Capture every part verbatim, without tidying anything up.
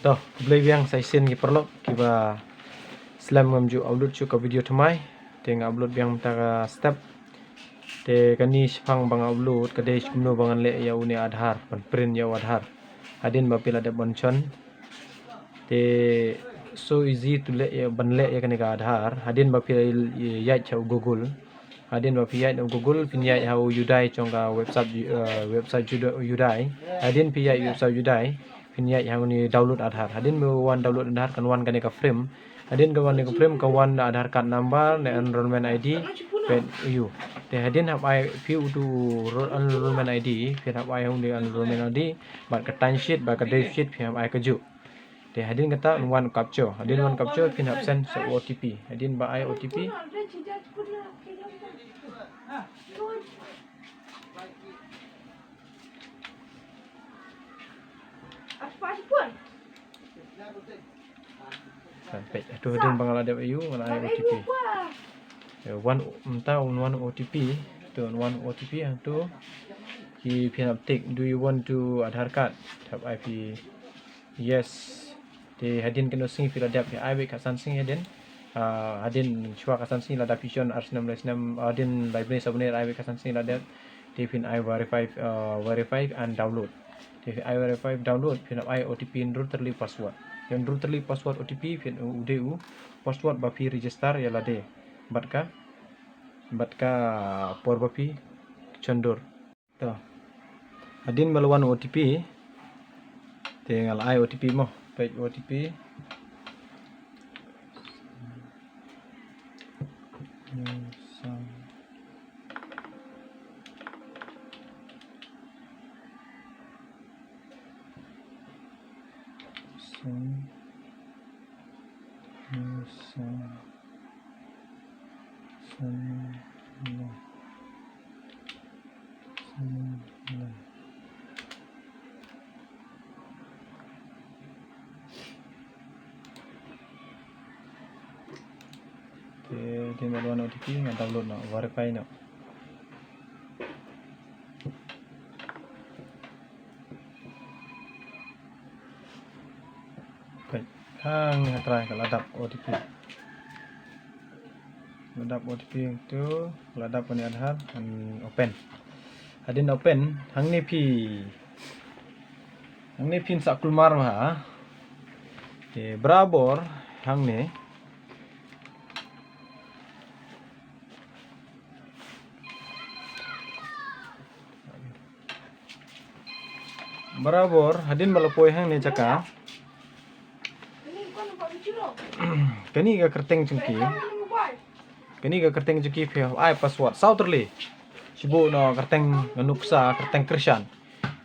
To, khublei biang sa shisien ki paralok kiba slem ngam ju upload shuh ka video thymmai. Te nga upload biang mynta ka step. Te kane shaphang ba nga upload ka dei kumno ba ngan leh ïa une Aadhaar, ban print ïa u Aadhaar. Hadien ba phi la dep ban shon. Te so easy to leh ïa, ban leh ïa kane ka Aadhaar. Hadien ba phi la ïaid sha u Google. Hadien ba phi ïaid u Google, phin ïaid ha u UDAI jong ka website, eh, website UDAI. Hadien phi ïaid website UDAI, phin ïaid ha une download Aadhaar. Hadien ba wan download Aadhaar kan wan kane ka frame. Hadien ka wan kane ka frame ka wan Aadhaar card number ne enrollment ID peit ïa u. Te hadien hap ai phi utu ro-, enrollment ID, phi hap ai une enrollment ID, bad ka timesheet, bad ka date sheet phi hap ai kajuh. Te hadien kata un wan u captcha. Hadien wan u captcha phin hap send sa u OTP. Hadien ba ai OTP. Peit, hato hadien ba nga la dep ïa u, nga la ai OTP. Te wan mynta un wan OTP. Te un wan OTP hangto. Ki phin hap tick, do you want to Aadhaar card? Hap ai phi yes. Te hadien katno sngi phi la dep, phi ai beit khatsan sngi hadien. Ah, hadien shuwa khatsan sngi lada phi shon ar snem lai snem, hadien lai bnai sa bnai ai beit khatsan sngi la dep. Te phin ai verify, ah, verify and download. Te phin ai verify download, phin ai OTP hynriew tylli password. Hynriew tylli password OTP phin u dei u password ba phi register ïa lade. Bad ka, bad ka por ba phi shon dur. To. Hadien ba la wan OTP. Te nga la ai OTP mo. Peit OTP. Te, te mynta wan OTP nga download noh, verify noh. Peit, hangne nga try ka la dap OTP. La dap OTP tu, la dap kane Aadhaar, and open. Hadien open, hangne phi, hangne phin sa kulmar bha. Te barabor, hangne. Barabor, hadien ba la poi hangne jaka. Kane ka kyrteng jong ki. Kane ka kyrteng jong ki phi ai password. Saw tylli. Shu buh noh kyrteng nuksa, kyrteng Christian.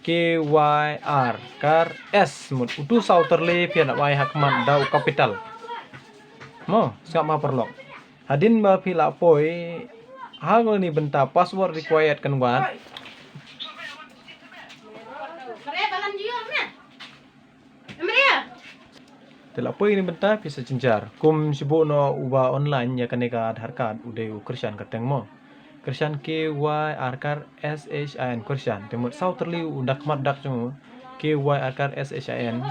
K Y R kar S mut. Utu saw tylli phi ai ha khmat da u capital. Mo, sngap ma paralok. Hadien ba phi la poi, ha kane bynta password required kan wad. Te la poi kane bynta phi sa jynjar. Kum shu buh noh uba online ïa kane ka Aadhaar card u dei u Christian kyrteng mo. Christian K Y R kar S H I N Christian. Te mut saw tylli u da khmat dak jong u K Y R kar S H I N.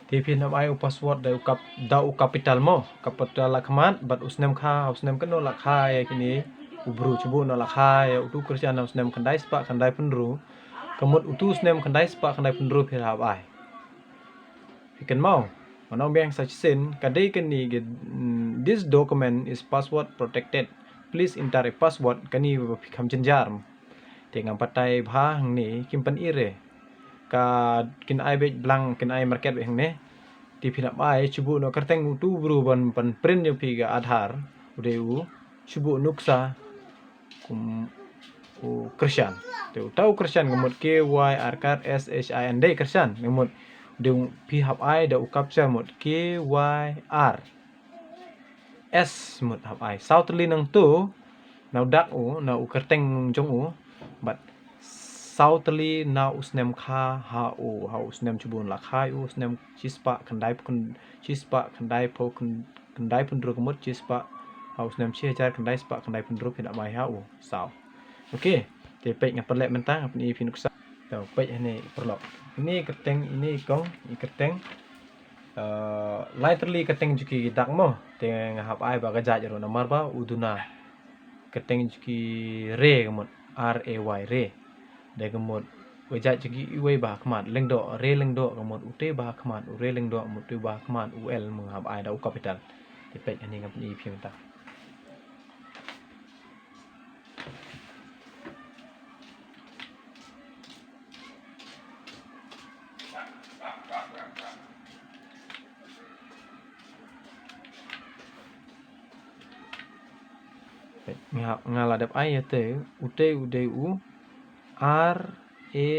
Te phin hap ai u password da u kap-, da u capital mo, capital la khmat, bad u snem kha, u snem kano la kha ïa kine u briew, shu buh noh la kha ïa utu Christian u snem khyndai spah khyndai phew hynriew. Ka mut utu snem khyndai spah khyndai phew hynriew phi hap ai. Phi kynmaw, nga ong biang sa shisien, ka dei kane ka, mm, this document is password protected. Please enter a password, kane ba phi kham jynjar. Te ngam batai bha hangne kim pynïaid re. Ka kin ai beit blank, kin ai market beit hangne. Te phin hap ai shu buh noh kyrteng utu u briew ban, ban print ïa phi ka Aadhaar. U dei u shu buh nuksa kum u Christian. Te uta u Christian ka mut K Y R kar S H I N dei Christian. Ka mut u dei u phi hap ai da u captcha mut K Y R. S mut hap ai. Saw tylli nangtu, na u dak u, na u kyrteng jong u, bad saw tylli na u snem kha ha u, ha u snem shu buh la kha u, snem shispah khyndai phew, shispah khyndai phew, khyndai phew hynriew ka mut, shispah, ha u snem shi hajar khyndai spah khyndai phew hynriew phin hap ai ha u, saw. Okay, te peit nga pynleh mynta, nga pyni phi nuksa. Te peit hangne paralok. Ini kyrteng, ini kong, i kyrteng. Uh, lai tylli kyrteng jong ki dak mo. Te nga hap ai ba ka jait ruh namar ba u duna kyrteng jong ki Ray ka mut, R A Y, Ray. Dei ka mut, u jait jong ki iwei ba ha khmat, Lyngdoh, Ray Lyngdoh ka mut, u te ba ha khmat, u Ray Lyngdoh, mut te ba ha khmat, u L mo nga hap ai da u capital. Te peit hangne nga pyni ïa phi mynta. Nga, nga la dep ai ïa te, u te u dei u R A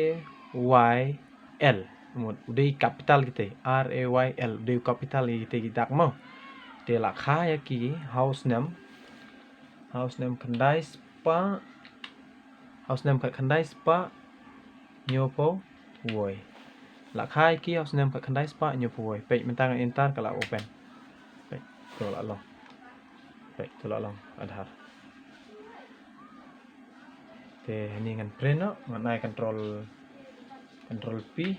Y L. Mut, u dei capital kita, R A Y L, u dei capital kita ki dak mo. Te la kha ïa ki ha u snem, ha u snem khyndai spah, ha u snem khat khyndai spah hynñiew phew wei. La kha ïa ki ha u snem khat khyndai spah hynñiew phew wei. Peit mynta ngan enter ka la open. Peit, to la long. Peit, to la long Aadhaar. Te hangne ngan print noh, ngan ai control, control P.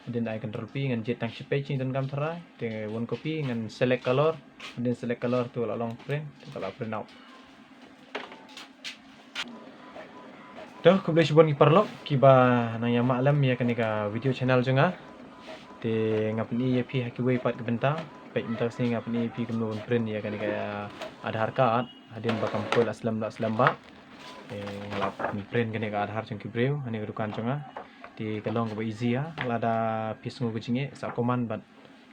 Hadien ai control P ngan jied tang shi page, ngan donkam tharai. Te one copy ngan select color. Hadien select color to la long print, to la print out. To, khublei shibun ki paralok kiba nang ïa mah lem ïa kane ka video channel jong nga. Te nga pyni ïa phi ha kiwei pat ki bynta. Peit mynta ka sngi nga pyni ïa phi kumno ban print ïa kane ka Aadhaar card. Hadien ba kam poi la slem la slem ba. Te nga la print kane ka Aadhaar jong ki briew hangne ka dukan jong nga. Te ka long kaba easy ïa. Lada phi sngew ka jingeh sa comment bad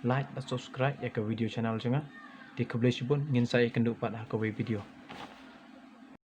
like bad subscribe ïa ka video channel jong nga. Te khublei shibun, ngin sa ïakynduh pat ha kawei video.